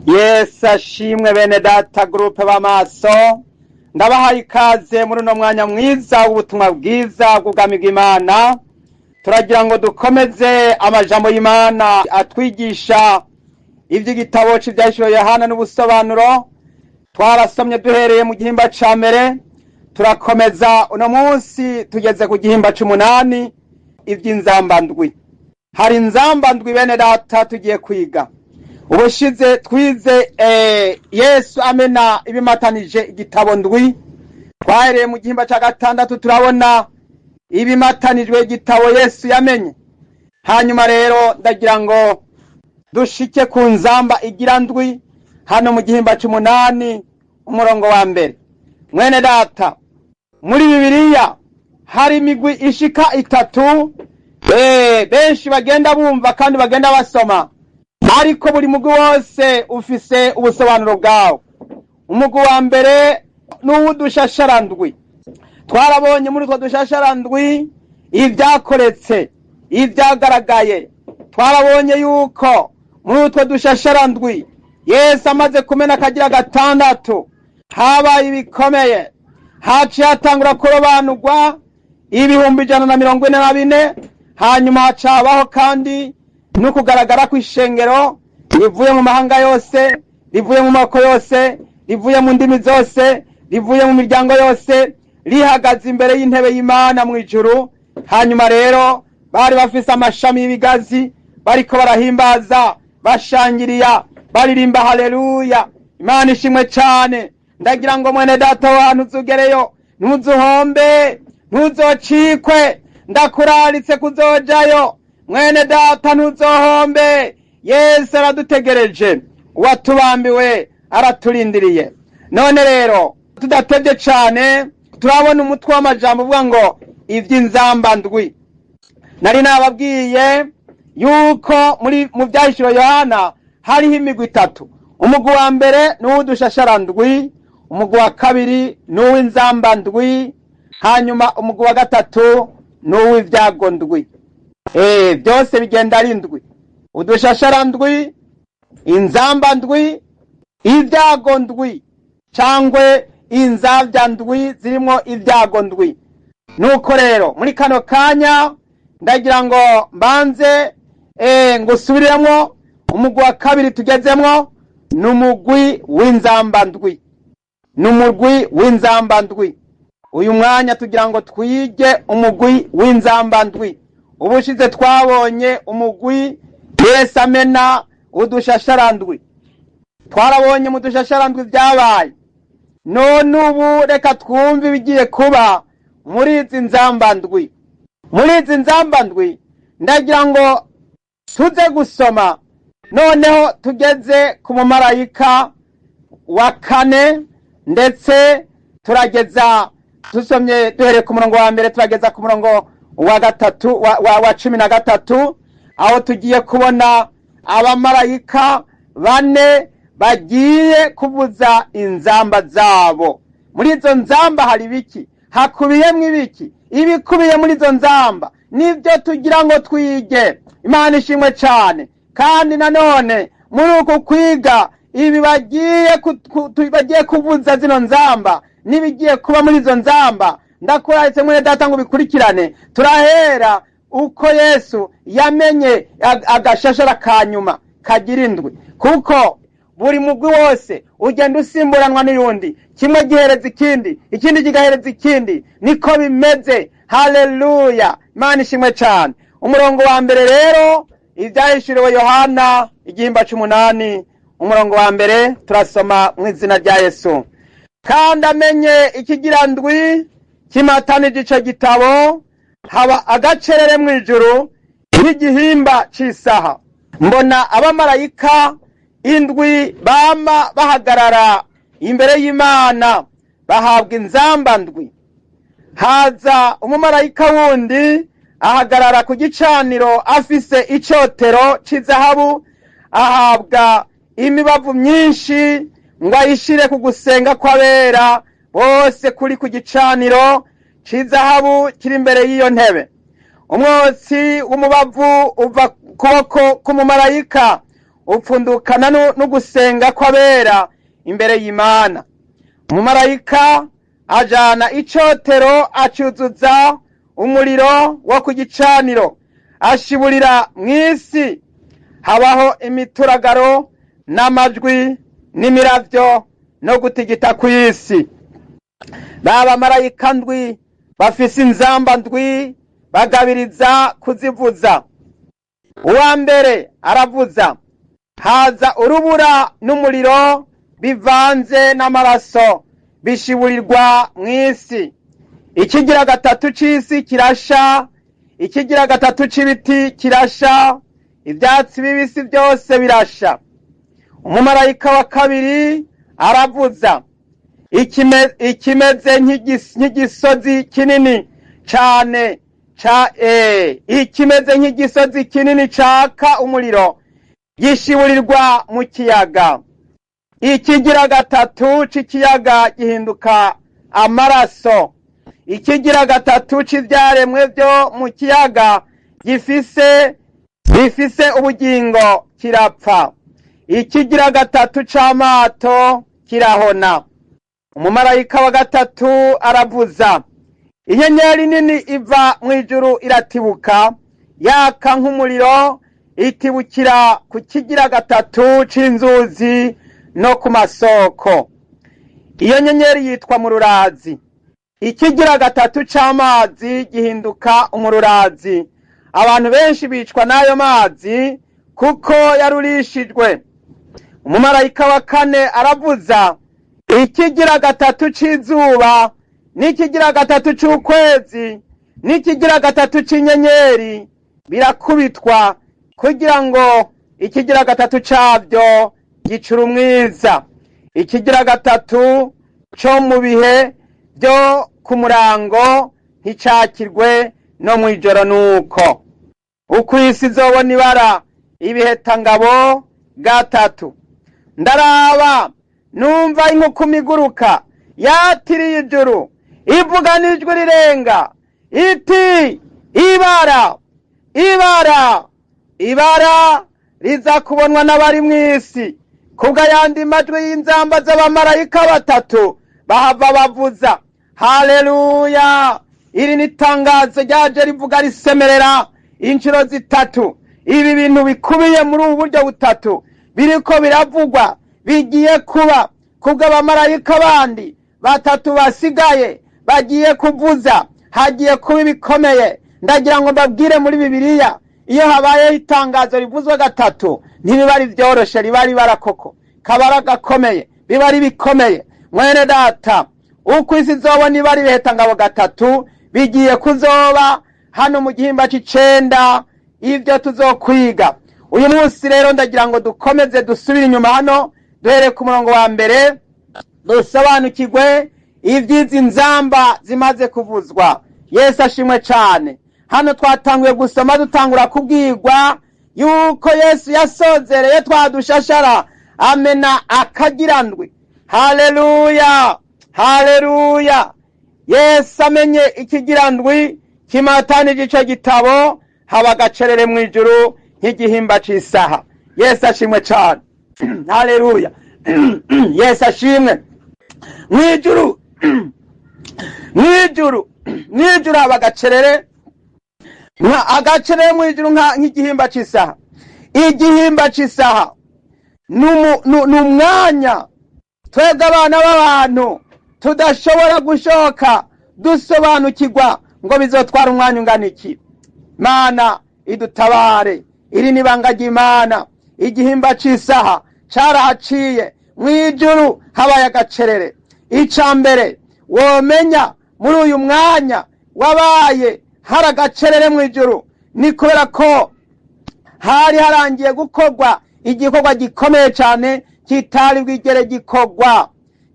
Yesu ashimwe bene data groupe b'amaso, ndabahaye ikaze muri uno mwanya mwiza w'ubutumwa bwiza bw'ubwami bw'Imana. Turagira ngo dukomeze amajambo y'Imana atwigisha ivy'igitabo c'Ivyahishuriwe Yohana n'ubusobanuro. Twarasomye duhereye mu gihimba ca mbere, turakomeza uno munsi tugeze ku gihimba c'umunani, ivy'inzamba ndwi. Hari inzamba ndwi bene data tugiye kwiga. Ubushize twize Yesu amena ibimatanije igitabo ndwi. Twahereye mu gihimba ca gatandatu turabona ibimatanijwe igitabo Yesu yamenye. Hanyuma rero ndagira ngo dushike ku nzamba igira ndwi hano mu gihimba c'umunani umurongo wa mbere. Mwene data, muri Bibiliya hari imigwi ishika itatu, benshi bagenda bumva kandi bagenda basoma, ariko buri mugwi wose ufise ubusobanuro bwawo. Umugwi wa mbere ni uw'udushasharandwi. Twarabonye muri utwo dushasharandwi ibyakoretse, ibyagaragaye. Twarabonye yuko muri utwo dushasharandwi Yesu amaze kumena akagira gatandatu habaye ibikomeye. Haciye hatangura kurobanurwa 144,000, hanyuma hacabaho kandi no kugaragara kw'ishengero rivuye mu mahanga yose, rivuye mu moko yose, rivuye mu ndimi zose, rivuye mu miryango yose, rihagaze imbere y'intebe y'Imana mu ijuru. Hanyuma rero bari bafise amashami y'ibigazi, bariko barahimbaza, bashangiriya, baririmba haleluya, Imana ishimwe cane. Ndagira ngo mwene data wa ntuzugereyo, ntuzuhombe, ntuzocikwe. Ndakuraritse kuzojayo mwene data, ntuzohombe. Yesu aradutegereje, uwatubambiwe araturindiriye. None rero tudatevye cane turabona umutwe w'amajambo uvuga ngo ivy'inzamba ndwi. Nari nababwiye yuko muri mu Vyahishuriwe Yohana hariho imigwi itatu. Umugwi wa mbere ni uw'udushasharandwi, umugwi wa kabiri ni uw'inzamba ndwi, hanyuma umugwi wa gatatu ni uw'ivyago ndwi. Byose bigenda ari ndwi: udushasharandwi, inzamba ndwi, ibyago ndwi, cangwe inzavya ndwi zirimwo ibyago ndwi. Nuko rero muri kano kanya ndagira ngo mbanze ngusubiremwo. Umugwi wa kabiri tugezemwo ni umugwi w'inzamba ndwi, ni umugwi w'inzamba ndwi. Uyu mwanya tugira ngo twige umugwi w'inzamba ndwi. Ubushize twabonye umugwi Yesu amena udushasharandwi, twarabonye mu dushasharandwi byabaye. None ubu reka twumve ibigiye kuba muri izi nzamba ndwi. Muri izi nzamba ndwi ndagira ngo tuze gusoma noneho tugeze ku mumarayika wa kane, ndetse turageza dusomye duhereye ku murongo wa mbere turageza ku murongo wa gatatu wa 13, aho tugiye kubona abamarayika bane bagiye kuvuza inzamba zabo. Muri izo nzamba hari ibiki? Hakubiyemwo ibiki? Ibikubiye muri izo nzamba nibyo tugira ngo twige. Imana ishimwe cane. Kandi nanone muri uku kwiga ibi bagiye kuvuza zino nzamba n'ibigiye kuba muri izo nzamba, ndakuraritse mwene data ngo bikurikirane. Turahera uko Yesu yamenye agashashara ka nyuma kagira indwi, kuko buri mugwi wose ugenda usimburanwa n'uyundi, kimwe gihereza ikindi, ikindi kigahereza ikindi, niko bimeze. Haleluya, Imana ishimwe cane. Umurongo wa mbere rero, Ivyahishuriwe Yohana igihimba c'umunani umurongo wa mbere, turasoma mu izina rya Yesu. Kandi amenye ikigira ndwi kimatanije ico gitabo, haba agacerere mw'ijuru nk'igihimba c'isaha. Mbona abamarayika indwi bama bahagarara imbere y'Imana, bahabwa inzamba ndwi. Haza umumarayika wundi ahagarara ku gicaniro afise icotero c'izahabu, ahabwa imibavu myinshi ngo ayishire ku gusenga kw'abera bose kuri ku gicaniro c'izahabu kiri imbere y'iyo ntebe. Umwotsi w'umubavu uva kuboko k'umumarayika upfundukana n'ugusenga kw'abera imbere y'Imana. Umumarayika ajana icotero acuzuza umuriro wo ku gicaniro, ashiburira mw'isi. Habaho imituragaro n'amajwi n'imiravyo no gutigita kw'isi. Ba bamarayika ndwi bafise inzamba ndwi bagabiriza kuzivuza. Uwa mbere aravuza, haza urubura n'umuriro bivanze n'amaraso bishiburirwa mw'isi. Ikigira gatatu c'isi kirasha, ikigira gatatu c'ibiti kirasha, ivyatsi bibisi byose birasha. Umumarayika wa kabiri aravuza, ikimeze nk'igisozi kinini cane ca ikimeze nk'igisozi kinini caka umuriro gishiburirwa mu kiyaga. Ikigira gatatu c'ikiyaga gihinduka amaraso. Ikigira gatatu c'ivyaremwe vyo mu kiyaga gifise ubugingo kirapfa. Ikigira gatatu c'amato kirahona. Umumarayika wa gatatu aravuza, inyenyeri nini iva mw'ijuru iratibuka yaka nk'umuriro, itibukira ku kigira gatatu c'inzuzi no ku masoko. Iyo nyenyeri yitwa Mururazi. Ikigira gatatu c'amazi gihinduka umururazi. Abantu benshi bicwa n'ayo mazi kuko yarurishijwe. Umumarayika wa kane aravuza, ikigira gatatu c'izuba n'ikigira gatatu c'ukwezi n'ikigira gatatu c'inyenyeri birakubitwa, kugira ngo ikigira gatatu cabyo gicura umwiza. Ikigira gatatu co mu bihe byo ku murango nticakirwe no mw'ijoro. Nuko uko isi izobona ibara ibihetangabo gatatu. Ndaraba numva inkukuma iguruka yatiriye ijuru, ivuga n'ijwi rirenga iti: ibara, ibara, ibara riza kubonwa n'abari mw'isi, kubw'ayandi majwi y'inzamba z'abamarayika batatu bahava bavuza. Haleluya! Iri ni itangazo ryaje rivuga risemerera inshuro zitatu. Ibi bintu bikubiye muri ubu buryo butatu biriko biravugwa bigiye kuba kubw'abamarayika bandi batatu basigaye bagiye kuvuza. Hagiye kuba ibikomeye. Ndagira ngo mbabwire, muri Bibiliya iyo habayeho itangazo rivuzwe gatatu ntibiba ari vyoroshe, riba ribara koko kabara gakomeye, biba ari bikomeye. Mwene data, uko isi izobona ibara ibihetangabo gatatu bigiye kuzoba hano mu gihimba c'icenda, ivyo tuzokwiga uyu munsi. Rero ndagira ngo dukomeze dusubire inyuma hano, duhere ku murongo wa mbere, dusobanukirwe ivy'izi nzamba zimaze kuvuzwa. Yesu ashimwe cane. Hano twatanguye gusoma, dutangura kubwirwa yuko Yesu yasozereye twadushashara amena akagira ndwi. Haleluya, haleluya! Yesu amenye ikigira ndwi kimatanije ico gitabo, haba agacerere mw'ijuru nk'igihimba c'isaha. Yesu ashimwe cane. Haleluya, Yesu ashimwe. Mw'ijuru, mw'ijuru, mw'ijuru haba agacerere, agacerere mw'ijuru nk'igihimba c'isaha. Igihimba c'isaha ni umwanya twebwe abana b'abantu tudashobora gushoka dusobanukirwa ngo bizotwara umwanya ungana iki. Mana idutabare. Iri ni ibanga ry'Imana. Igihimba c'isaha carahaciye, mw'ijuru habaye agacerere. Ica mbere womenya muri uyu mwanya wabaye hari agacerere mw'ijuru ni kubera ko hari harangiye gukorwa igikorwa gikomeye cane kitari bwigere gikorwa,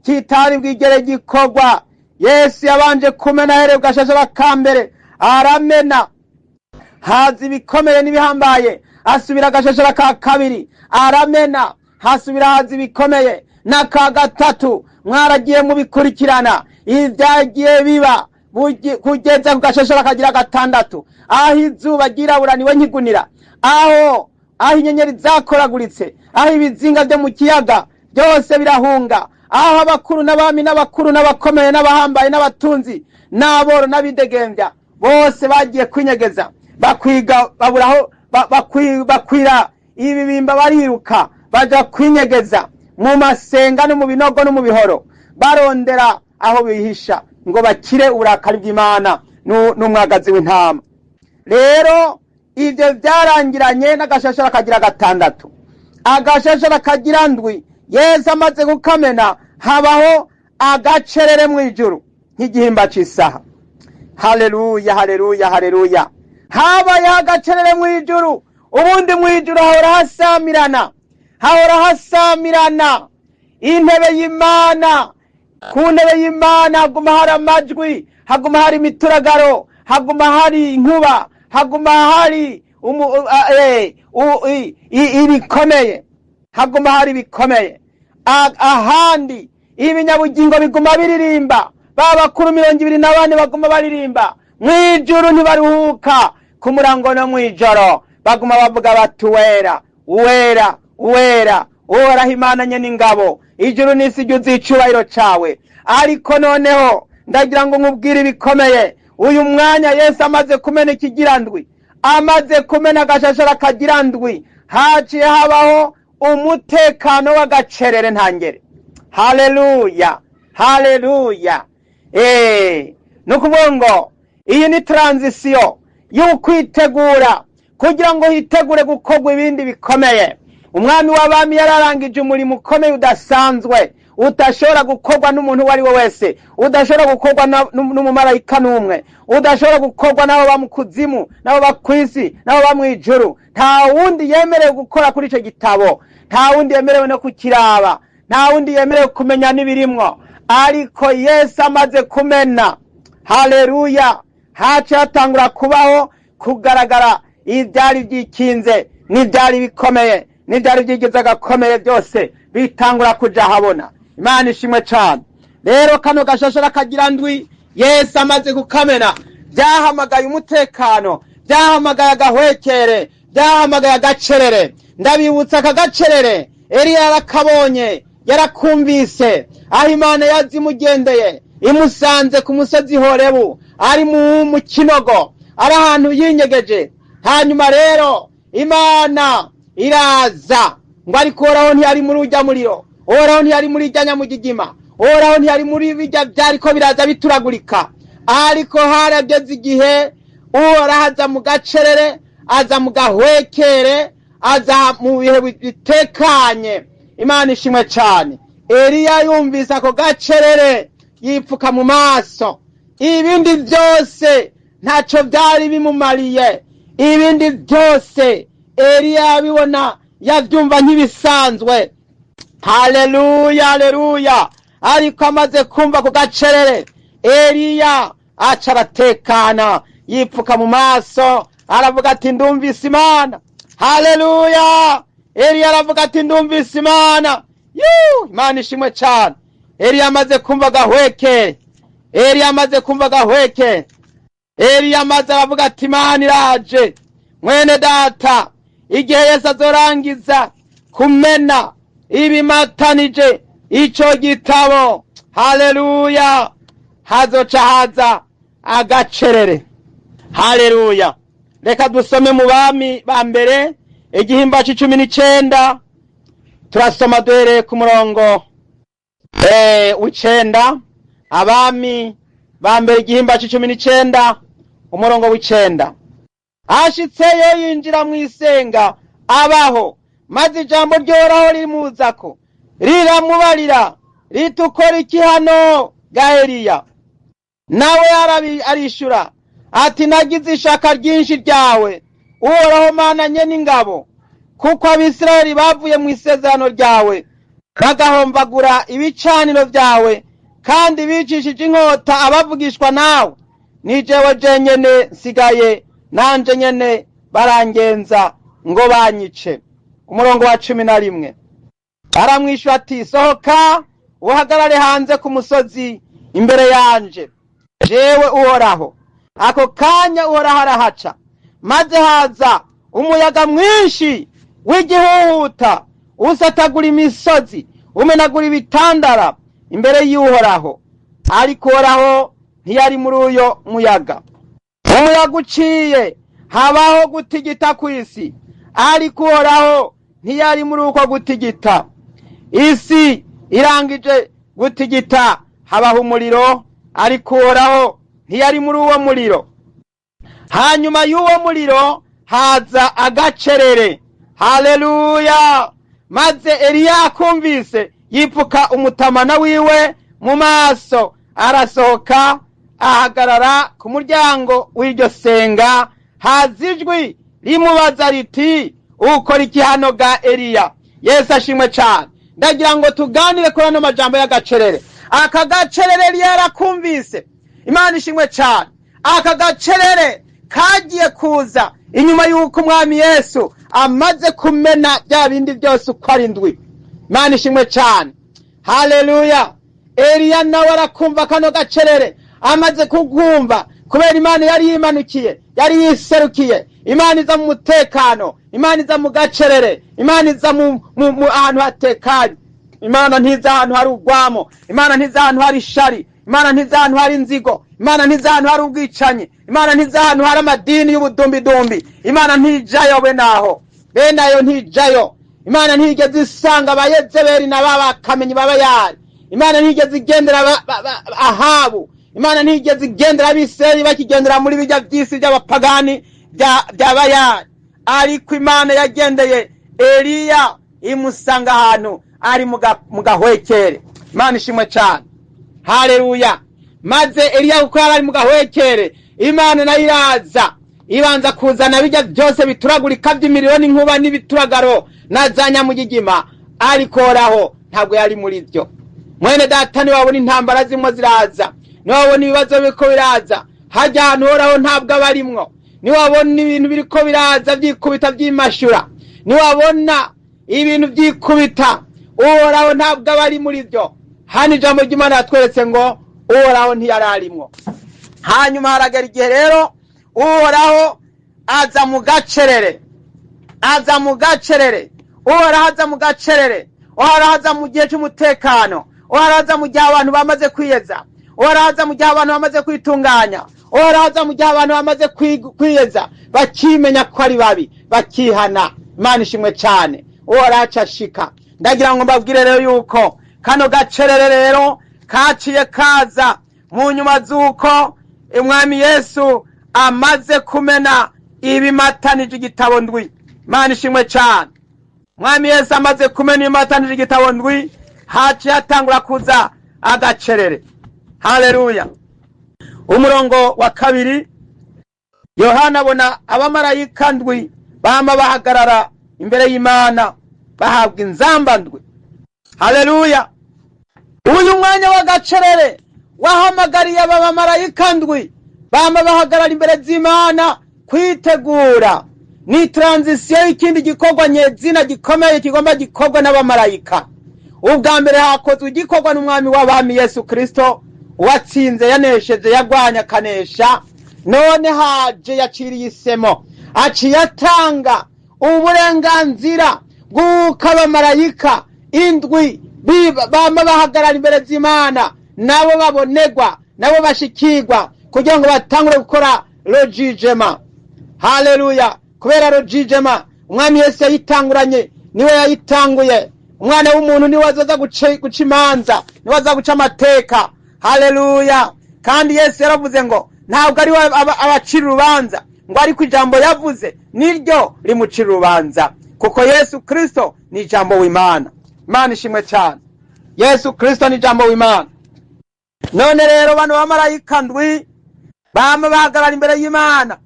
kitari bwigere gikorwa. Yesu yabanje kumena ahereye ku gashashara ka mbere, aramena, haza ibikomeye n'ibihambaye. Asubira agashashara ka kabiri, aramena, hasubira haza ibikomeye, n'aka gatatu. Mwaragiye mubikurikirana ibyagiye biba kugeza ku gashashara kagira gatandatu, aho izuba ryirabura niwe nkigunira, aho aho inyenyeri zakoraguritse, aho ibizinga byo mu kiyaga byose birahunga, aho abakuru n'abami n'abakuru n'abakomeye n'abahambaye n'abatunzi n'aboro n'abidegembya bose bagiye kwinyegeza, bakwiga baburaho bakwira ibibimba, bariruka baja kwinyegeza mu masenga no mu binogo no mu bihoro, barondera aho bihisha ngo bakire uburakari bw'Imana n'umwagazi w'intama. Rero ivyo vyarangiranye n'agashashara kagira gatandatu. Agashashara kagira ndwi, Yesu amaze kukamena, habaho agacerere mw'ijuru nk'igihimba c'isaha. Haleluya, haleluya, haleluya. Habayeho agacerere mw'ijuru. Ubundi mw'ijuru hahora hasamirana, hahora hasamirana. Intebe y'Imana, ku ntebe y'Imana haguma hari amajwi, haguma hari imituragaro, haguma hari inkuba, haguma hari ibikomeye, haguma hari ibikomeye. Ahandi ibinyabugingo biguma biririmba, ba bakuru 24 baguma baririmba. Mw'ijuru ntibaruhuka ku murango no mw'ijoro, baguma bavuga bati uwera, uwera, uwera, Uhoraho Imana nyene ingabo, ijuru n'isi ryuzuye icubahiro cawe. Ariko noneho ndagira ngo nkubwire ibikomeye. Uyu mwanya Yesu amaze kumena ikigira ndwi, amaze kumena agashashara kagira ndwi, haciye habaho umutekano w'agacerere ntangere. Haleluya, haleluya. Ni ukuvuga ngo iyi ni transition y'ukwitegura kugira ngo hitegure gukorwa ibindi bikomeye. Umwami w'abami yararangije umurimo ukomeye udasanzwe, udashobora gukorwa n'umuntu uwo ari we wese, udashobora gukorwa n'umumarayika n'umwe, udashobora gukorwa n'abo ba mu kuzimu, n'abo ba kw'isi, n'abo ba mw'ijuru. Nta wundi yemerewe gukora kuri ico gitabo, nta wundi yemerewe no kukiraba, nta wundi yemerewe kumenya n'ibirimwo. Ariko Yesu amaze kumena, haleluya, haciye hatangura kubaho kugaragara ivyari vyikinze n'ivyari bikomeye n'ivyari vyigize agakomeye, byose bitangura kuja habona. Imana ishimwe cane. Rero kano gashashara kagira ndwi Yesu amaze kukamena, vyahamagaye umutekano, vyahamagaye agahwekere, vyahamagaye agacerere. Ndabibutsa aka gacerere Eliya yarakabonye, yarakumvise, aho Imana yazimugendeye imusanze ku musozi Horebu, ari mu kinogo, ari ahantu yinyegeje. Hanyuma rero Imana iraza ngo ariko Uhoraho ntiyari muri urya muriro, Uhoraho ntiyari muri irya nyamugigima, Uhoraho ntiyari muri bijya vyariko biraza bituragurika. Ariko harageze igihe Uhoraho aza mu gacerere, aza mu gahwekere, aza mu bihe bitekanye. Imana ishimwe cane. Eliya yumvise ako gacerere yipfuka mu maso. Ibindi byose ntaco vyari bimumariye, ibindi byose Eliya yabibona, yavyumva nk'ibisanzwe. Haleluya, haleluya. Ariko amaze kumva ku gacerere, Eliya aca aratekana, yipfuka mu maso, aravuga ati ndumvise Imana. Haleluya. Eliya aravuga ati ndumvise Imana. Yuu, Imana ishimwe cane. Eliya amaze kumva gahwekere, Eliya amaze kumva gahwekere, Eliya amaze aravuga ati Imana iraje. Mwene data, igihe Yesu azorangiza kumena ibimatanije ico gitabo, haleluya, hazoca haza agacerere. Haleluya. Reka dusome mu Bami ba mbere igihimba c'icumi n'icenda, turasoma duhereye ku murongo w'icenda. Abami ba mbere igihimba c'icumi n'icenda, umurongo w'icenda. Ashitseyo yinjira mw'isenga abaho, maze ijambo ry'Uhoraho rimuzako riramubarira ritukora iki hano ga Eliya? Nawe arishura ati nagize ishaka ryinshi ryawe, Uhoraho Mana nyene ingabo, kuko Abisirayeli bavuye mu isezerano ryawe bagahombagura ibicaniro vyawe, kandi bicishije inkota abavugishwa nawe. Ni jewe jenyene nsigaye, nanje nyene barangenza ngo banyice. Umurongo wa 11. Aramwishura ati sohoka uhagarare hanze ku musozi imbere yanje, jewe Uhoraho. Ako kanya Uhoraho arahaca, maze haza umuyaga mwinshi w'igihuhuta usatagura imisozi, umenagura ibitandara imbere y'Uhoraho. Ariko Uhoraho ntiyari muri uyo muyaga. Umuyaga uciye habaho gutigita kw'isi, ariko Uhoraho ntiyari muri uko gutigita. Isi irangije gutigita habaho umuriro, ariko Uhoraho ntiyari muri uwo muriro. Hanyuma y'uwo muriro haza agacerere. Haleluya! Maze Eliya akumvise yipfuka umutamana wiwe mu maso, arasohoka ahagarara ku muryango w'iryo senga. Haza ijwi rimubaza riti: ukora iki hano ga Eliya? Yesu ashimwe cyane. Ndagira ngo tuganire kuri ano majambo y'agacerere. Aka gacerere Eliya yarakumvise. Imana ishimwe cyane. Aka gacerere kagiye kuza inyuma y'uko umwami Yesu amaze kumena bya bindi byose uko ari ndwi. Imana ishimwe cyane. Haleluya! Eliya nawe arakumva kano gacerere. Amaze kukumva, kubera Imana yari yimanukiye, yari yiserukiye, Imana iza mu mutekano, Imana iza mu gacerere, Imana iza mu ahantu hatekanye. Imana ntiza ahantu hari urwamo, Imana ntiza ahantu hari ishari, Imana ntiza ahantu hari inzigo, Imana ntiza ahantu hari ubwicanyi, Imana ntiza ahantu hari amadini y'ubudumbidumbi. Imana ntijayo be naho, bene ayo ntijayo. Imana ntigeze isanga abayezebeli na babakamenyi b'abayari. Imana ntigeze igendera Ahabu. Imana ntigeze igendera abisirayeli bakigendera muri bijya by'isi by'abapagani bya bayari. Ariko Imana yagendeye Eliya imusanga ahantu ari mu gahwekere. Imana ishimwe cyane. Haleluya! Maze Eliya kuko yari ari mu gahwekere, Imana nayo iraza ibanza kuzana bijya byose bituragurika by'imiriro n'inkuba n'ibituragaro na za nyamugigima, ariko Uhoraho ntabwo yari muri byo. Mwene data, niwabona intambara zimwe ziraza, niwabona ibibazo biriko biraza, hajya ahantu Uhoraho ntabwo aba arimwo. Niwabona ibintu biriko biraza byikubita byimashura, niwabona ibintu byikubita, Uhoraho ntabwo aba ari muri byo. Hano ijambo ry'Imana yatweretse ngo Uhoraho ntiyari arimwo. Hanyuma haragera igihe rero Uhoraho aza mu gacerere, aza mu gacerere. Uhoraho aza mu gacerere. Uhoraho aza mu gihe cy'umutekano. Uhoraho aza mu gihe abantu bamaze kwiyeza. Uhoraho aza mu gihe abantu bamaze kwitunganya. Uhoraho aza mu gihe abantu bamaze kwiyeza, bakimenya ko ari babi, bakihana. Imana ishimwe cyane. Uhoraho acashika. Ndagira ngo mbabwire rero yuko kano gacerere rero kaciye kaza mu nyuma z'uko umwami Yesu amaze kumena ibimatanije igitabo ndwi. Imana ishimwe cyane. Umwami Yesu amaze kumena ibimatanije igitabo ndwi, haciye hatangura kuza agacerere. Haleluya! Umurongo wa 2, Yohana abona abamarayika ndwi bama bahagarara imbere y'Imana, bahabwa inzamba ndwi. Haleluya! Uyu mwanya w'agacerere wahamagariye aba bamarayika ndwi bama bahagarara imbere z'Imana kwitegura. Ni transition y'ikindi gikorwa nyezina gikomeye kigomba gikorwa n'abamarayika. Ubwa mbere hakozwe igikorwa n'umwami w'abami Yesu Kristo, uwatsinze, yanesheje, yagwanya akanesha. None haje yaciriye isemo, aciye atanga uburenganzira bw'uko abamarayika indwi bama bahagarara imbere z'Imana nabo babonegwa, nabo bashikirwa, kugira ngo batangure gukora rojijema. Haleluya! Kubera rojijema umwami Yesu yayitanguranye, niwe yayitanguye. Umwana w'umuntu niwe azoza guca imanza, niwe aza guca amateka. Haleluya! Kandi Yesu yaravuze ngo ntabwo ari we abacira urubanza, ngo ariko ijambo yavuze niryo rimucira urubanza, kuko Yesu Kristo ni ijambo w'Imana. Imana ishimwe cyane. Yesu Kristo ni ijambo w'Imana. None rero bano bamarayika ndwi bama bahagarara imbere y'Imana,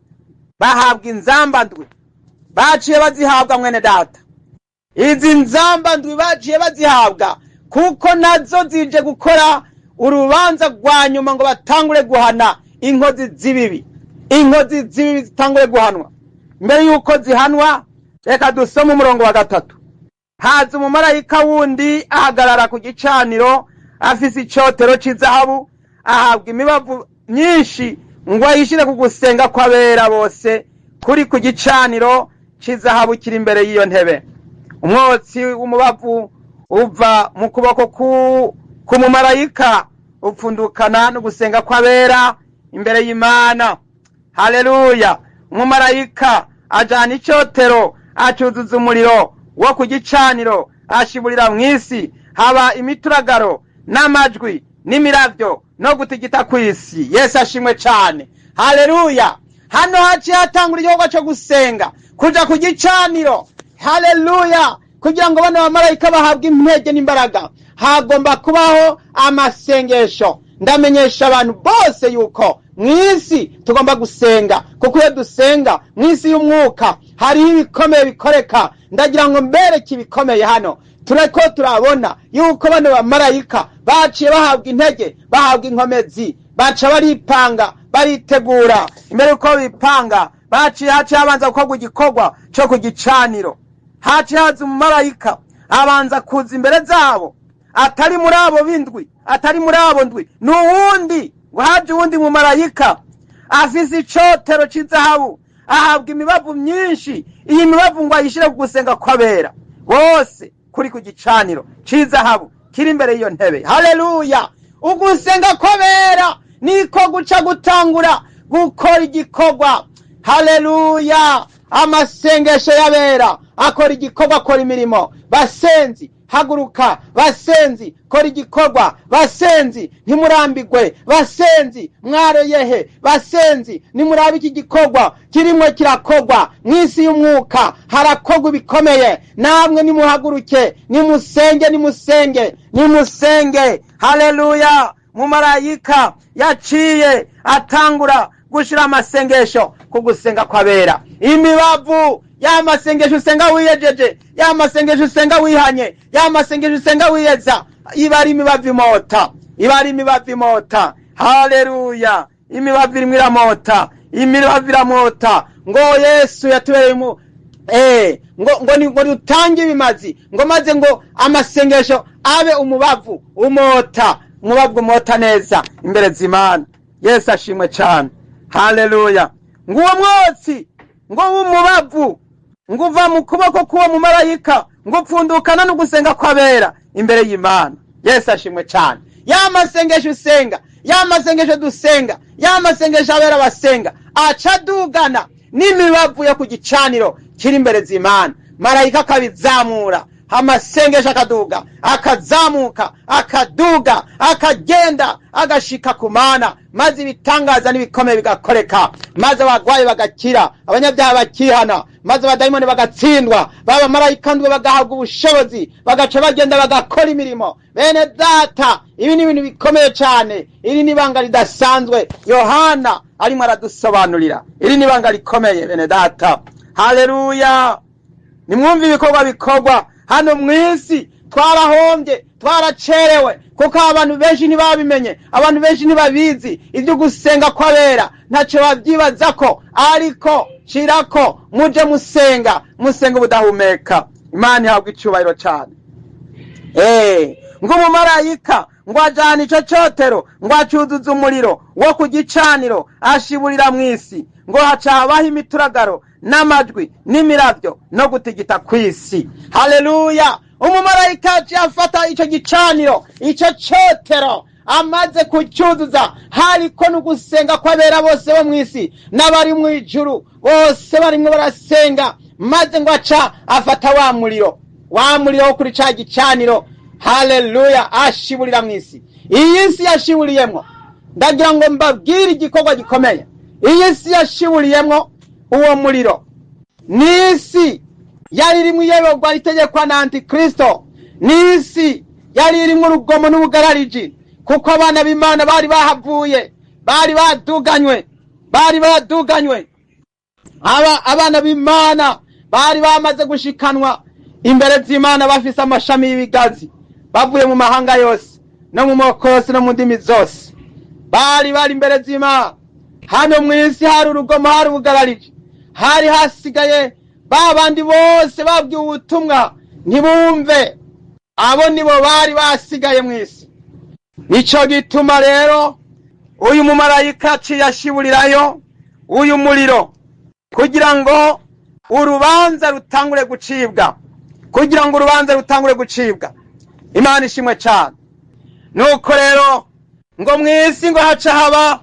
bahabwa inzamba ndwi. Baciye bazihabwa mwene data. Izi nzamba ndwi baciye bazihabwa kuko nazo zije gukora urubanza rwa nyuma ngo batangure guhana inkozi z'ibibi. Inkozi z'ibibi zitangure guhanwa. Mbere yuko zihanwa, reka dusome umurongo wa 3. Haza umumarayika wundi ahagarara ku gicaniro afise icotero c'izahabu, ahabwa imibavu myinshi ngo ayishire ku gusenga kw'abera bose kuri ku gicaniro c'izahabu kiri imbere y'iyo ntebe. Umwotsi w'umubavu uva mu kuboko k'umumarayika upfundukana no gusenga kw'abera imbere y'Imana. Haleluya! Umumarayika ajana icotero, acuzuza umuriro wo ku gicaniro, ashiburira mw'isi, haba imituragaro n'amajwi n'imiravyo no gutigita kw'isi. Yesu ashimwe cane. Haleluya! Hano haciye hatangura igikorwa co gusenga, kuja ku gicaniro. Haleluya! Kugira ngo bano bamarayika bahabwe intege n'imbaraga, hagomba kubaho amasengesho. Ndamenyesha abantu bose yuko mw'isi tugomba gusenga, kuko iyo dusenga mw'isi y'umwuka hariho ibikomeye bikoreka. Ndagira ngo mbereke ibikomeye hano. Tureko turabona yuko bano bamarayika baciye bahabwa intege, bahabwa inkomezi, baca baripanga, baritegura. Imbere yuko bipanga, baciye haciye habanza gukorwa igikorwa co ku gicaniro. Haciye haza umumarayika abanza kuza imbere zabo, atari muri abo b'indwi, atari muri abo ndwi, ni uwundi. Ngo haje uwundi mumarayika afise icotero c'izahabu, ahabwa imibavu myinshi. Iyi mibavu ngo ayishire ku gusenga kw'abera bose kuri ku gicaniro c'izahabu kiri imbere y'iyo ntebe. Haleluya! Ugusenga kw'abera niko guca gutangura gukora igikorwa. Haleluya! Amasengesho y'abera akora igikorwa, akora imirimo. Basenzi, haguruka. Basenzi, kora igikorwa. Basenzi, ntimurambigwe. Basenzi, mwaroyehe. Basenzi, nimurabe iki gikorwa kirimwo kirakorwa mw'isi y'umwuka. Harakorwa ibikomeye. Namwe nimuhaguruke, nimusenge, nimusenge, nimusenge. Haleluya! Mumarayika yaciye atangura gushira amasengesho ku gusenga kw'abera. Imibavu ya masengesho usenga wiyejeje, ya masengesho usenga wihanye, ya masengesho usenga wiyeza, iba ari imibavu imota, iba ari imibavu imota. Haleluya! Imibavu irimwo iramota, imibavu iramota. Ngo Yesu yatubereye mu ngo dutange ibimazi, ngo maze ngo amasengesho abe umubavu umota, umubavu umota neza imbere z'Imana. Yesu ashimwe cane. Haleluya! Ngo uwo mwotsi ngo w'umubavu ngo uva mu kuboko k'uwo mumarayika ngo upfundukana no gusenga kw'abera imbere y'Imana. Yesu ashimwe cane. Ya masengesho usenga, ya masengesho dusenga, ya masengesho abera basenga, aca adugana n'imibavu yo ku gicaniro kiri imbere z'Imana. Marayika akabizamura, amasengesho akaduga, akazamuka, akaduga, akagenda, agashika ku Mana, maze ibitangaza n'ibikomeye bigakoreka, maze abagwayi bagakira, abanyabyaha bakihana, maze abadayimoni bagatsindwa, baba marayika ndwi bagahabwa ubushobozi, bagaca bagenda bagakora imirimo. Bene data, ibi ni ibintu bikomeye cane. Iri ni ibanga ridasanzwe Yohana arimo aradusobanurira. Iri ni ibanga rikomeye, bene data. Haleluya! Nimwumve ibikorwa bikorwa hano mw'isi. Twarahombye, twaracerewe, kuko abantu benshi ntibabimenye, abantu benshi ntibabizi ibyo gusenga kw'abera, ntacyo babyibazako. Ariko shirako muje musenga, musenga ubudahumeka. Imana ihabwa icubahiro cane. Ngo umumarayika ngo ajana ico cotero, ngo acuzuza umuriro wo ku gicaniro, ashiburira mw'isi, ngo haca habaho imituragaro n'amajwi n'imiravyo no gutigita kw'isi. Haleluya! Umumarayika yaciye afata ico gicaniro, ico cotero, amaze kucyuzuza, hariko n'ugusenga kw'abera bose bo mw'isi n'abari mw'ijuru bose barimwo barasenga, maze ngo aca afata wa muriro, wa muriro wo kuri ca gicaniro. Haleluya! Ashiburira mw'isi. Iyi si yashiburiyemwo, ndagira ngo mbabwire igikorwa gikomeye. Iyi si yashiburiyemwo uwo muriro n'isi yari irimwo iyoborwa ritegekwa na Antikristo, n'isi yari irimwo urugomo n'ubugarariji, kuko abana b'Imana bari bahavuye, bari baduganywe, bari baduganywe. Abana b'Imana bari bamaze gushikanwa imbere z'Imana bafise amashami y'ibigazi, bavuye mu mahanga yose no mu moko yose no mu ndimi zose, bari bari imbere z'Imana. Hano mw'isi hari urugomo, hari ubugarariji, hari hasigaye ba bandi bose babwiwe ubutumwa ntibumve, abo nibo bari basigaye mw'isi. Nico gituma rero uyu mumarayika aciye ashiburirayo uyu muriro kugira ngo urubanza rutangure gucibwa, kugira ngo urubanza rutangure gucibwa. Imana ishimwe cyane. Nuko rero ngo mu isi ngo haca haba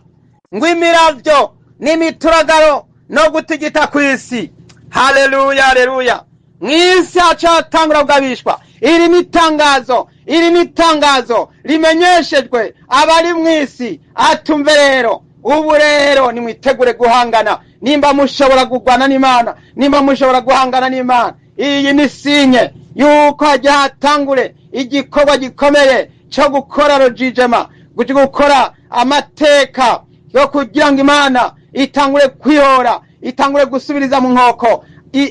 ngo imiravyo n'imituragaro no gutigita ku isi. Haleluya, haleluya. Mu isi haca hatangura kugabishwa. Iri ni itangazo, iri ni itangazo rimenyeshejwe abari mu isi. Atumve rero, ubu rero nimwitegure guhangana. Nimba mushobora kugwana n'Imana, nimba mushobora guhangana n'Imana, iyi ni sinye yuko hajya hatangure igikorwa gikomeye cyo gukora rojijema, gukora amateka yo kugira ngo Imana itangure kwihora, itangure gusubiriza mu nkoko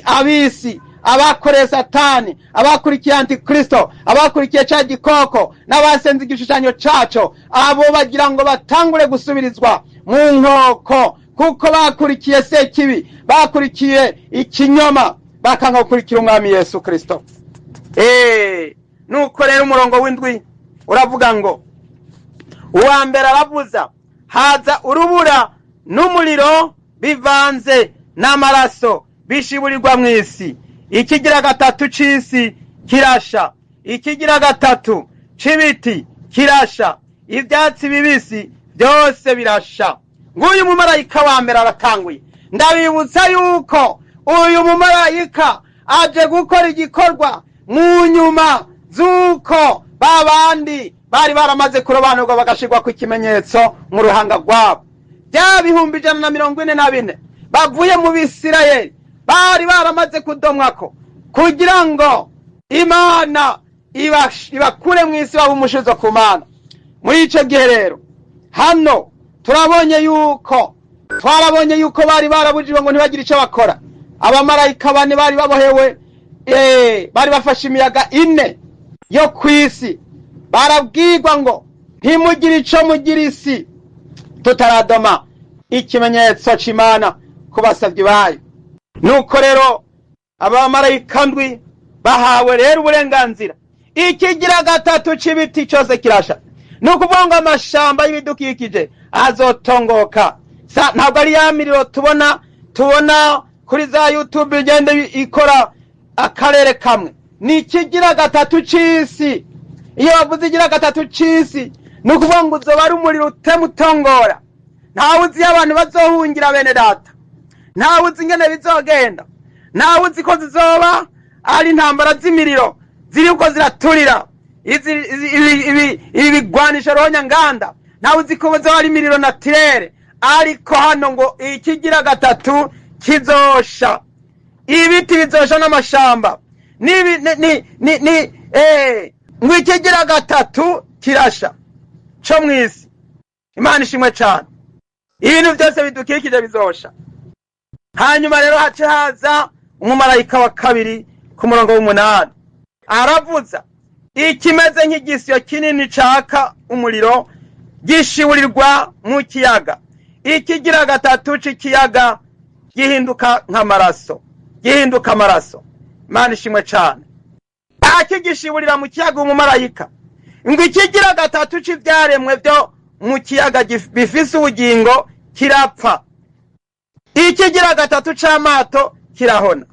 abisi, abakoreye Satani, abakurikiye Antikristo, abakurikiye ca gikoko n'abasenze igishushanyo caco. Abo bagira ngo batangure gusubirizwa mu nkoko, kuko bakurikiye Sekibi, bakurikiye ikinyoma, bakanga gukurikira Umwami Yesu Kristo. Nuko rero umurongo w'indwi uravuga ngo uwa mbere aravuza, haza urubura n'umuriro bivanze n'amaraso bishiburirwa mu isi. Ikigira gatatu c'isi kirasha, ikigira gatatu c'ibiti kirasha, ivyatsi bibisi byose birasha. Nguyu mumarayika wa mbere aratanguye. Ndabibutsa yuko uyu mumarayika aje gukora igikorwa mu nyuma z'uko babandi bari baramaze kurobanurwa bagashirwa ku ikimenyetso mu ruhanga rwabo. Bya 144,000 bavuye mu Bisirayeli bari baramaze kudomwako kugira ngo Imana ibakure mu isi, babe umushizo ku Mana. Muri ico gihe rero hano turabonye yuko, twarabonye yuko bari barabujijwe ngo ntibagire ico bakora. Abamarayika bane bari babohewe, bari bafashe imiyaga ine yo kw'isi, barabwirwa ngo ntimugire ico mugira isi tutaradoma ikimenyetso c'Imana ku basavyi bayo. Nuko rero abamarayika ndwi bahawe rero uburenganzira. Ikigira gatatu c'ibiti cose kirasha, ni ukuvuga ngo amashamba y'ibidukikije azotongoka. Ntabwo ari ya miriro tubona kuri za YouTube igenda ikora akarere kamwe. Ni ikigira gatatu c'isi. Iyo bavuze igira gatatu c'isi, ni ukuvuga ngo uzoba ari umuriro utema utongora. Ntawe uzi iyo abantu bazohungira, bene data. Ntawe uzi ingene bizogenda. Ntawe uzi ko zizoba ari intambara z'imiriro ziriko ziraturira ibi bigwanisho ruhonyanganda. Ntawe uzi ko bizoba ari imiriro naturere. Ariko hano ngo ikigira gatatu kizosha, ibiti bizosha n'amashamba, ngo ikigira gatatu kirasha co mw'isi. Imana ishimwe cane. Ibintu byose bidukikije bizosha. Hanyuma rero hace haza umumarayika wa kabiri ku murongo w'umunani, aravuza ikimeze nk'igisyo kinini caka umuriro gishiburirwa mu kiyaga. Ikigira gatatu c'ikiyaga gihinduka nk'amaraso, gihinduka amaraso. Imana ishimwe cane. Akigishiburira mu kiyaga umumarayika, ngo ikigira gatatu c'ivyaremwe vyo mu kiyaga bifise ubugingo kirapfa, ikigira gatatu c'amato kirahona.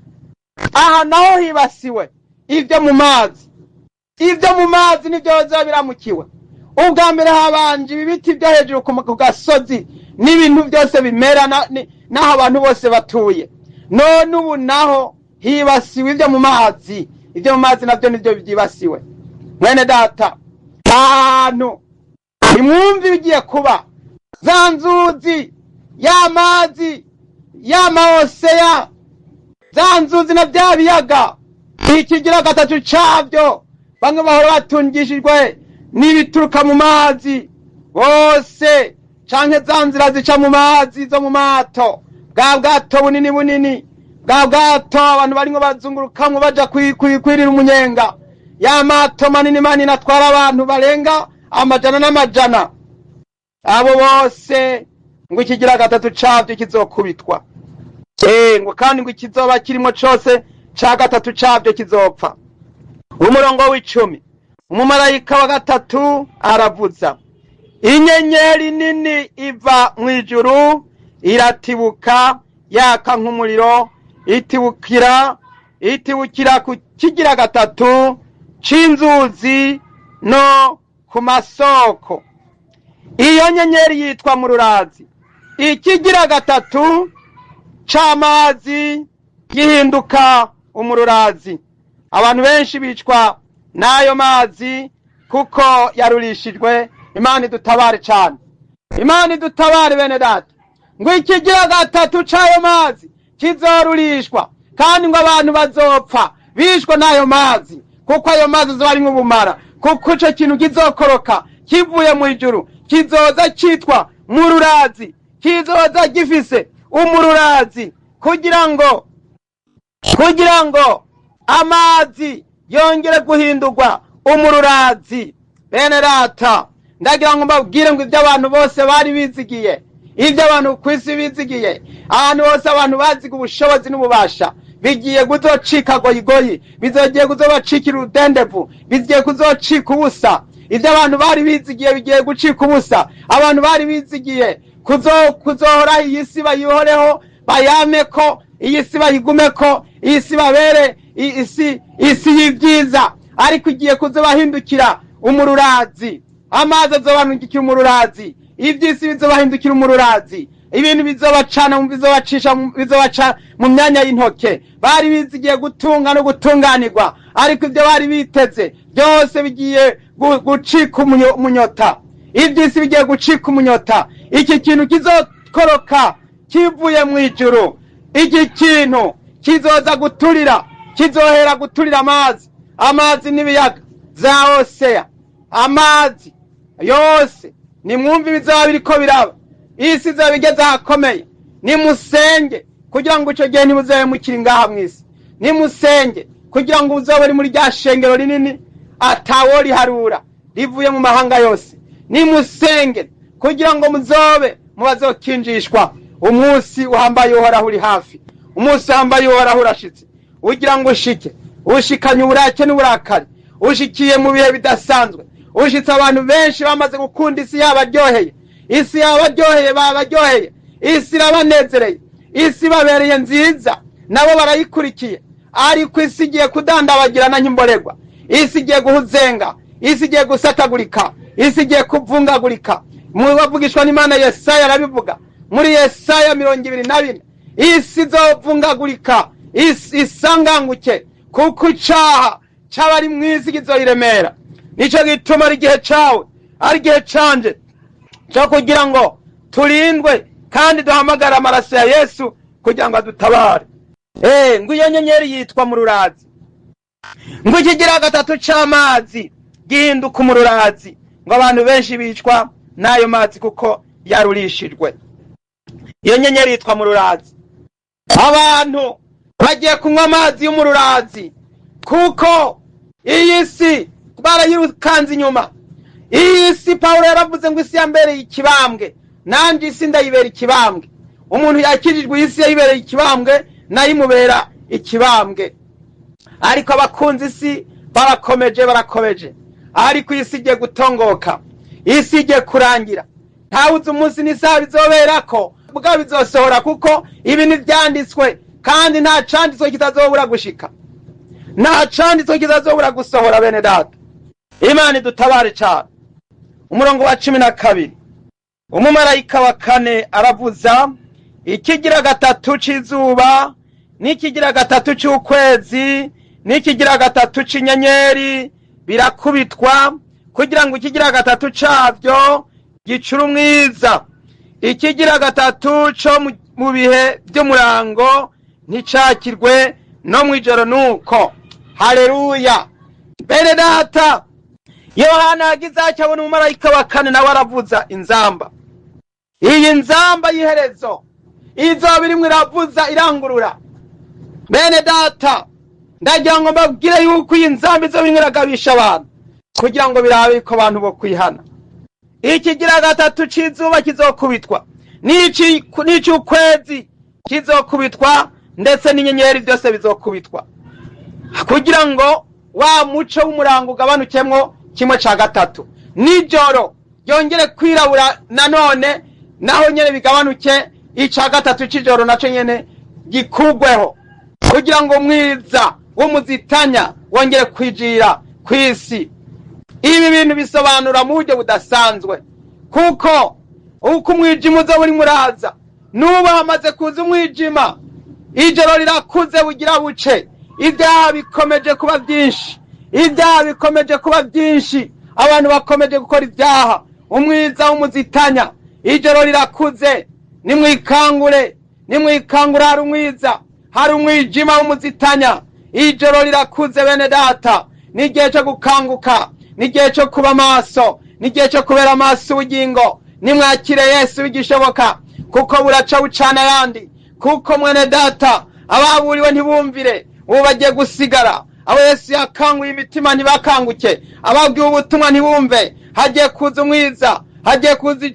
Aha naho hibasiwe ivyo mu mazi. Ivyo mu mazi nivyo bizoba biramukiwe. Ubwa mbere habanje ibiti vyo hejuru ku gasozi n'ibintu byose bimera n'aho abantu bose batuye. None ubu naho hibasiwe ivyo mu mazi. Ivyo mu mazi navyo nivyo byibasiwe. Mwene data, ahantu nimwumve ibigiye kuba. Za nzuzi, ya mazi, ya maoseya, za nzuzi na bya biyaga, ikigira gatatu cavyo, bamwe bahora batungishijwe n'ibituruka mu mazi bose, canke za nzira zica mu mazi zo mu mato, bwa bwato bunini bunini, bwa bwato abantu barimwo bazungurukamwo baja kwirira umunyenga, ya mato manini manini atwara abantu barenga amajana n'amajana. Abo bose ngo ikigira gatatu cavyo kizokubitwa. Ngo kandi ngo ikizoba kirimo cose ca gatatu cavyo kizopfa. Umurongo w'icumi, umumarayika wa gatatu aravuza, inyenyeri nini iva mw'ijuru iratibuka yaka nk'umuriro, Itibukira ku kigira gatatu c'inzuzi no ku masoko. Iyo nyenyeri yitwa Mururazi. Ikigira gatatu c'amazi gihinduka umururazi. Abantu benshi bicwa n'ayo mazi kuko yarurishijwe. Imana idutabare cane, Imana idutabare bene data. Ngo ikigira gatatu c'ayo mazi kizorurishwa, kandi ngo abantu bazopfa bishwe n'ayo mazi, kuko ayo mazi azoba arimwo ubumara, kuko ico kintu kizokoroka kivuye mu ijuru kizoza citwa Mururazi, kizoza gifise umururazi, kugira ngo amazi yongere guhindurwa umururazi. Bene data, ndagira ngo mbabwire ngo ibyo abantu bose bari bizigiye, ibyo abantu ku isi bizigiye, ahantu hose abantu baziga ubushobozi n'ububasha, bigiye kuzocika goyigoyi, bizogiye kuzobacikira urudendevu, bigiye kuzocika ubusa. Ibyo abantu bari bizigiye bigiye gucika ubusa. Abantu bari bizigiye kuzohora iyi si bayihoreho, bayameko iyi si, bayigumeko iyi si, babere isi y'ibyiza, ariko igiye kuzobahindukira umururazi. Amazi azobahindukira umururazi, iby'isi bizobahindukira umururazi, ibintu bizobacana, bizobacisha, bizobaca mu myanya y'intoke. Bari bizigiye gutunga no gutunganirwa, ariko ibyo bari biteze byose bigiye gucika umunyota. Iby'isi bigiye gucika umunyota. Iki kintu kizokoroka kivuye mu ijuru, iki kintu kizoza guturira, kizohera guturira amazi n'ibiyaga za oseya, amazi yose. Nimwumve ibizaba biriko biraba. Isi izaba igeze ahakomeye. Nimusenge kugira ngo ico gihe ntimuzabe mukiri ngaha mw'isi. Nimusenge kugira ngo uzobe uri muri rya shengero rinini atawo riharura, rivuye mu mahanga yose. Nimusenge kugira ngo muzobe mu bazokinjishwa. Umunsi uhambaye Uhoraho uri hafi, umunsi uhambaye Uhoraho urashitse. Ugira ngo ushike ushikanye uburake n'uburakari, ushikiye mu bihe bidasanzwe, ushitse abantu benshi bamaze gukunda isi, yabaryoheye isi, yabaryoheye, babaryoheye isi, irabanezereye isi, babereye nziza, nabo barayikurikiye. Ariko isi igiye kudandabagirana nk'imborerwa, isi igiye guhuzenga, isi igiye gusatagurika, isi igiye kuvungagurika. Mu bavugishwa n'Imana Yesaya arabivuga muri Yesaya 24: isi izovungagurika, isi isanganguke, kuko icaha c'abari mw'isi kizoyiremera. Nico gituma ari igihe cawe, ari igihe canje cyo kugira ngo turindwe kandi duhamagare amaraso ya Yesu kugira ngo adutabare. Ngo iyo nyenyeri yitwa Mururazi. Ngo ikigira gatatu c'amazi gihinduka umururazi, ngo abantu benshi bicwa n'ayo mazi kuko yarurishijwe. Iyo nyenyeri yitwa Mururazi. Abantu bagiye kunywa amazi y'umururazi, kuko iyi si barayirukanze inyuma. Iyi si, Pawulo yaravuze ngo isi yambereye ikibambwe, nanjye isi ndayibera ikibambwe. Umuntu yakijijwe, iyi si yayibereye ikibambwe, nayo imubera ikibambwe. Ariko abakunzi isi barakomeje, barakomeje, ariko iyi si igiye gutongoka, isi igiye kurangira. Ntawuzi umunsi n'isaha bizoberako, bwa bizosohora, kuko ibi ntibyanditswe, kandi nta canditswe kitazobura gushika, nta canditswe kitazobura gusohora. Bene data, Imana idutabare cane. Umurongo wa 12: umumarayika wa kane aravuza, ikigira gatatu c'izuba n'ikigira gatatu c'ukwezi n'ikigira gatatu c'inyenyeri birakubitwa, kugira ngo ikigira gatatu cavyo gicure umwiza. Ikigira gatatu co mu bihe vy'umurango nticakirwe, no mw'ijoro nuko. Haleluya! Bene data, Yohana yagize atya abona umumarayika wa kane nawe aravuza inzamba. Iyi nzamba y'iherezo izoba irimwo iravuza, irangurura. Bene data, ndagira ngo mbabwire yuko iyi nzamba izoba irimwo iragabisha abantu kugira ngo birabe ko abantu bo kwihana. Ikigira gatatu c'izuba kizokubitwa, n'ic'ukwezi kizokubitwa, ndetse n'inyenyeri, byose bizokubitwa, kugira ngo wa muco w'umurango ugabanukemwo kimwe ca gatatu, nijoro ryongere kwirabura nanone, naho nyene bigabanuke, ica gatatu c'ijoro naco nyene gikugweho. kugira ngo umwiza w'umuzitanya wongere kwijira ku isi. Ibi bintu bisobanura mu buryo budasanzwe, kuko uko umwijima uza buri muraza, n'ubu hamaze kuza umwijima, ijoro rirakuze bugira buce, ibyaha bikomeje kuba byinshi, ibyaha bikomeje kuba byinshi, abantu bakomeje gukora ibyaha, umwiza w'umuzitanya, ijoro rirakuze, nimwikangure, nimwikangure, hari umwiza, hari umwijima w'umuzitanya, ijoro rirakuze bene data, n'igihe cyo gukanguka, n'igihe cyo kuba maso, n'igihe cyo kubera amaso ubugingo. Nimwakire Yesu bigishoboka, kuko buraca bucana ayandi, kuko mwene data ababuriwe ntibumvire, ubu bagiye gusigara. Abo Yesu yakanguye imitima ntibakanguke, ababwiwe ubutumwa ntibumve. Hagiye kuza umwiza, hagiye kuza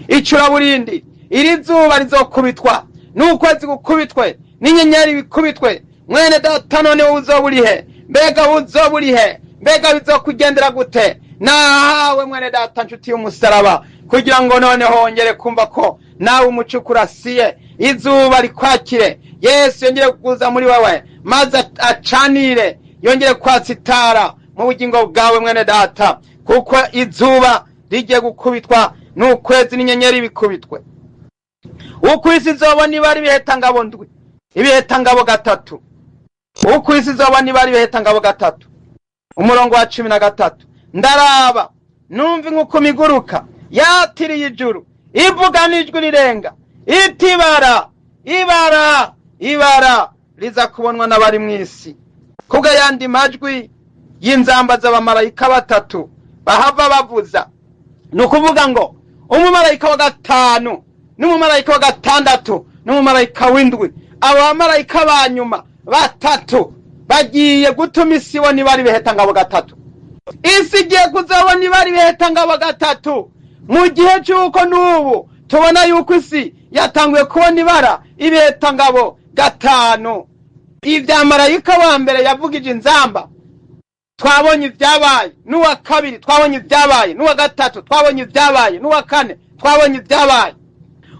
icuraburindi. Iri zuba rizokubitwa, n'ukwezi gukubitwe, n'inyenyeri bikubitwe. Mwene data, none uzoba urihe? Mbega uzoba urihe? Mbega bizokugendera gute? Nawe mwene data, nshuti y'umusaraba, kugira ngo noneho wongere kumva ko nawe umuco ukurasiye, izuba rikwakire, Yesu yongere kuza muri wewe, maze acanire, yongere kwatsa itara mu bugingo bwawe mwene data, kuko izuba rigiye gukubitwa, n'ukwezi n'inyenyeri bikubitwe. Uko isi izobona ibara ibihetangabo ndwi, ibihetangabo gatatu. Uko isi izobona ibara ibihetangabo gatatu. Umurongo wa 13, ndaraba numva inkukuma iguruka yatiriye ijuru, ivuga n'ijwi rirenga iti: ibara, ibara, ibara riza kubonwa n'abari mu isi, kubwo ayandi majwi y'inzamba z'abamarayika batatu bahava bavuza. Ni ukuvuga ngo umumarayika wa gatanu n'umumarayika wa gatandatu n'umumarayika w'indwi, abo bamarayika ba nyuma batatu bagiye gutuma isi ibona ibara ibihetangabo gatatu. Isi igiye kuzabona ibara ibihetangabo gatatu, mu gihe cy'uko n'ubu tubona yuko isi yatanguye kubona ibara ibihetangabo gatanu. Ibya marayika wa mbere yavugije inzamba twabonye ibyabaye, n'uwa kabiri twabonye ibyabaye, n'uwa gatatu twabonye ibyabaye, n'uwa kane twabonye ibyabaye.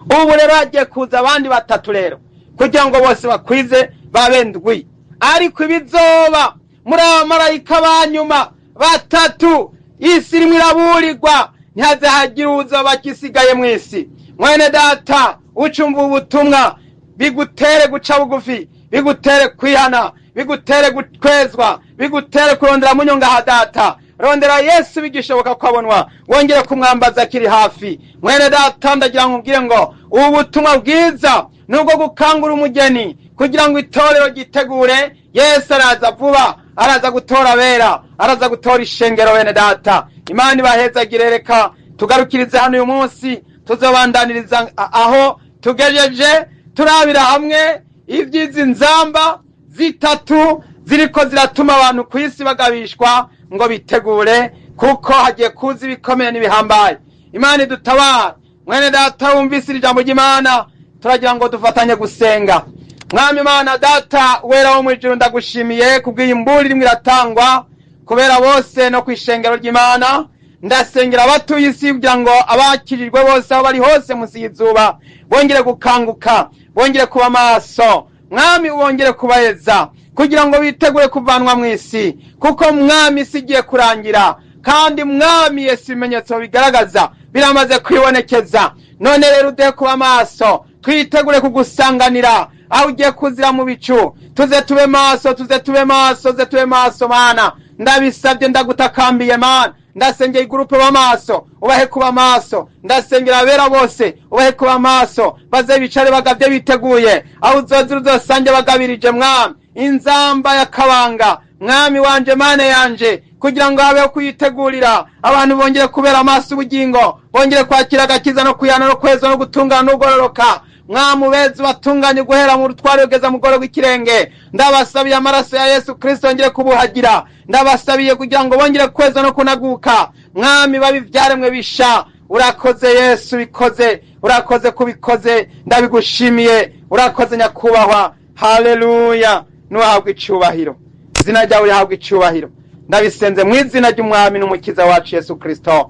Ubu rero hagiye kuza abandi batatu rero, kugira ngo bose bakwize babe ndwi. Ariko ibizoba muri aba marayika ba nyuma batatu, isi irimo iraburirwa, ntihaze hagire uzoba akisigaye mu isi. Mwene data, ucumva ubutumwa bigutere guca bugufi, bigutere kwihana, bigutere kwezwa, bigutere kurondera munyonga data. Rondera Yesu bigishoboka ko abonwa, wongere kumwambaza akiri hafi. Mwene data, ndagira ngo ubwire ngo ubu butumwa bwiza nubwo gukangura umugeni kugira ngo itorero ryitegure. Yesu araza vuba, araza gutora abera, araza gutora ishengero. Bene data, Imana ibahezagire. Reka tugarukirize hano uyu munsi, tuzobandaniriza aho tugejeje, turabira hamwe iby'izi nzamba zitatu ziriko ziratuma abantu ku isi bagabishwa ngo bitegure, kuko hagiye kuza ibikomeye n'ibihambaye. Imana idutabara. Mwene data wumvise iri jambo ry'Imana, turagira ngo dufatanye gusenga. Mwami Imana data wera wo mu ijuru, ndagushimiye kubw'iyi mburi irimo iratangwa kubera bose no ku ishengero ry'Imana. Ndasengera abatuye isi kugira ngo abakirijwe bose aho bari hose munsi y'izuba bongere gukanguka, bongere kuba maso. Mwami, wongere kubaheza kugira ngo bitegure kuvanwa mu isi, kuko mwami isi igiye kurangira, kandi mwami Yesu ibimenyetso bigaragaza biramaze kwibonekeza. None rero uduhe kuba maso, twitegure kugusanganira aho ugiye kuzira mu bicu. Tuze tube maso, tuze tube maso, tuze tube maso. Mana, ndabisabye, ndagutakambiye Mana. Ndasengera igurupe b'amaso, ubahe kuba maso. Ndasengera abera bose, ubahe kuba maso, baze bicare bagavye biteguye aho uzozira uzosange bagabirije. Mwami, inzamba ya kabanga, mwami wanje, mane yanje, kugira ngo habeho kuyitegurira abantu, bongere kubera amaso ubugingo, bongere kwakira agakiza no kuyana no kwezwa no gutungana no kugororoka. Mwami, ubeze batunganye guhera mu rutware kugeza mu goro rw'ikirenge. Ndabasabiye amaraso ya Yesu Kristo yongere kubuhagira. Ndabasabiye kugira ngo bongere kwezwa no kunaguka, mwami, babe ivyaremwe bisha. Urakoze Yesu, bikoze, urakoze kubikoze, ndabigushimiye. Urakoze nyakubahwa. Haleluya, nuhabwa icubahiro, izina ryawe rihabwa icubahiro. Ndabisenze mu izina ry'umwami n'umukiza wacu Yesu Kristo,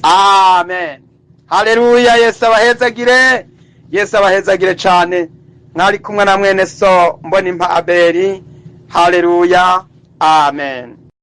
amen. Haleluya, Yesu abahezagire, Yesu abahezagire cane. Mwari kumwe na mwene so Mbonimpa Abeli. Haleluya, amen.